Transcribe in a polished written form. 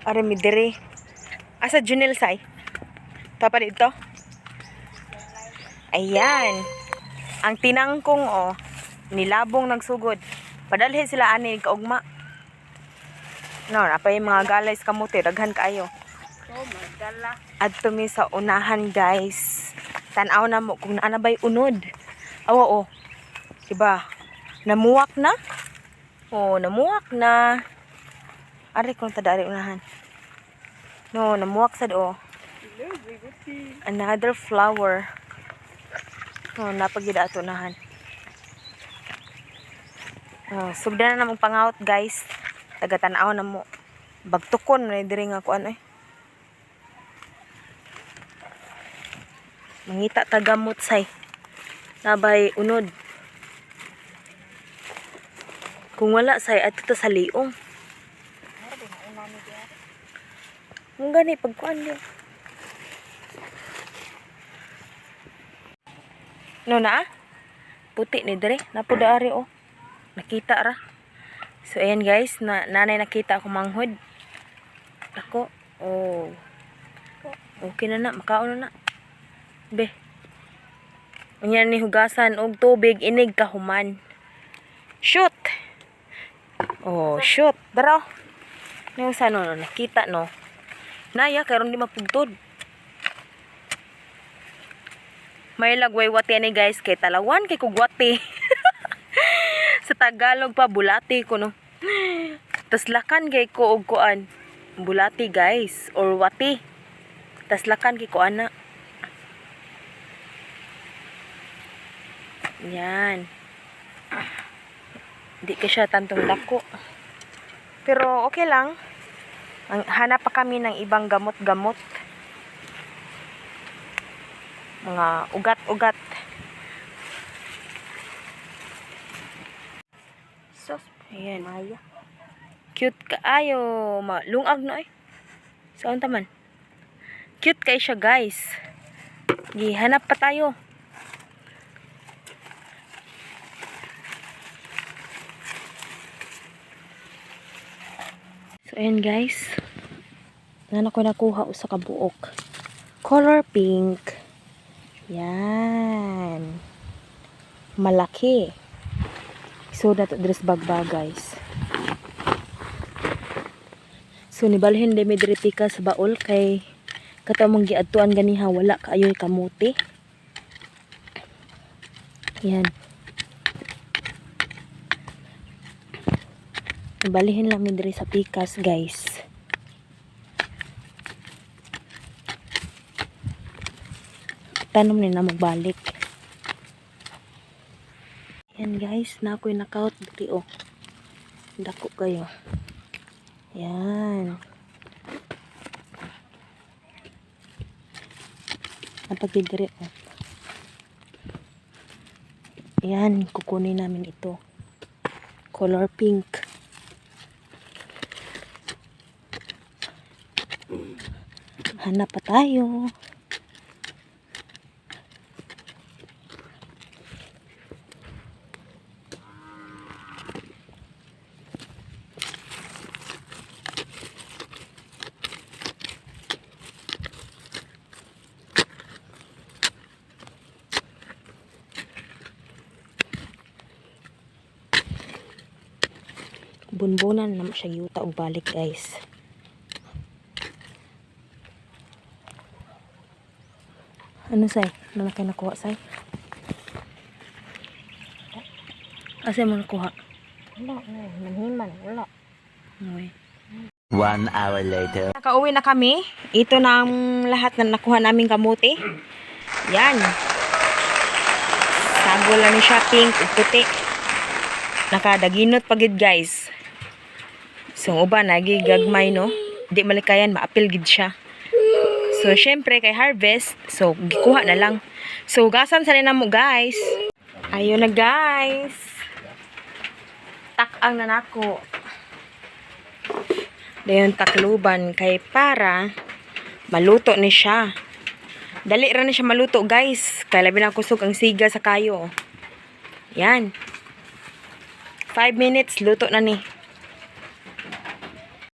Are mi diri. Asa Junel say? Tapa dito. Ayan. Ang tinangkong oh, nilabong nagsugod. Padalhin sila ani kaugma. No, napay mga galay sa kamote, daghan kaayo. Oh, magdala. Adto mi sa unahan, guys. Tan-aw na mo kung naa na ba'y unod. Awa oh. Diba? Namuwak na? Oh, namuwak na. Ari kung tada ari unahan. No, namuwak sad oh. Another flower. Oh, napagida ato unahan. Oh, sugdan na namong pangawat, guys. Taga tan-aw na mo. Bagtukon na diri nga kuan eh. Mangita tagamot say. Nabay unod. Kung wala say adto ta sa liong. Kung gani pagkuan di. No na? Puti ni dire. Napo ari oh. Nakita ra. So ayan guys, na nanay nakita ako manghod. Ako. Oh. Okay na na, makaon na na. Be. Unya ni hugasan og tubig inig kahuman. Shoot. Oh, shoot. Daro. Niyo sa no, no, nakita no. Naya karon di mapugtod. May lagway wati ani guys kay talawan kay kugwati. Sa Tagalog pa bulati ko no. Taslakan kay ko og kuan. Bulati guys or wati. Taslakan kay ko ana. Yan. Di ka siya tantong dako. Pero okay lang. Ang, hanap pa kami ng ibang gamot-gamot. Mga ugat-ugat. Sos, Ayan. maya. Cute kaayo. Malungag na eh. Saan taman? Cute kay siya guys. Gihanap pa tayo. So ayan guys. Nana ko nakuha usa ka buok. Color pink. Yan. Malaki. So dato dress bagba guys. So nibalhin de mi diri pika sa baol kay kato mong giadtuan ganiha wala kaayoy kamote. Yan. Nibalhin lang mi diri sa pikas, guys. Tanom ni na magbalik. Yan guys, na ako'y nakaut diri oh. Dako kayo. Yan. Napagdidiri oh. Yan, kukunin namin ito. Color pink. Hanap pa tayo. Bunbunan na mo siya yuta og balik guys. Ano say? Ano na kayo nakuha say? Asa mo nakuha? Wala, no, manhiman, wala. Uy. 1 hour later. Nakauwi na kami. Ito na ang lahat na nakuha naming kamote. Yan. Sago lang ni siya, pink ug puti. Nakadaginot pagid guys. So ang uban nagi gagmay no. Di malikayan maapil gid siya. So syempre kay harvest, so gikuha na lang. So gasan sa na mo guys. Ayun na guys. Tak-ang nanako. Dayon takluban kay para maluto ni siya. Dali ra ni siya maluto guys. Kay labi na kusog ang siga sa kayo. Yan. 5 minutes luto na ni.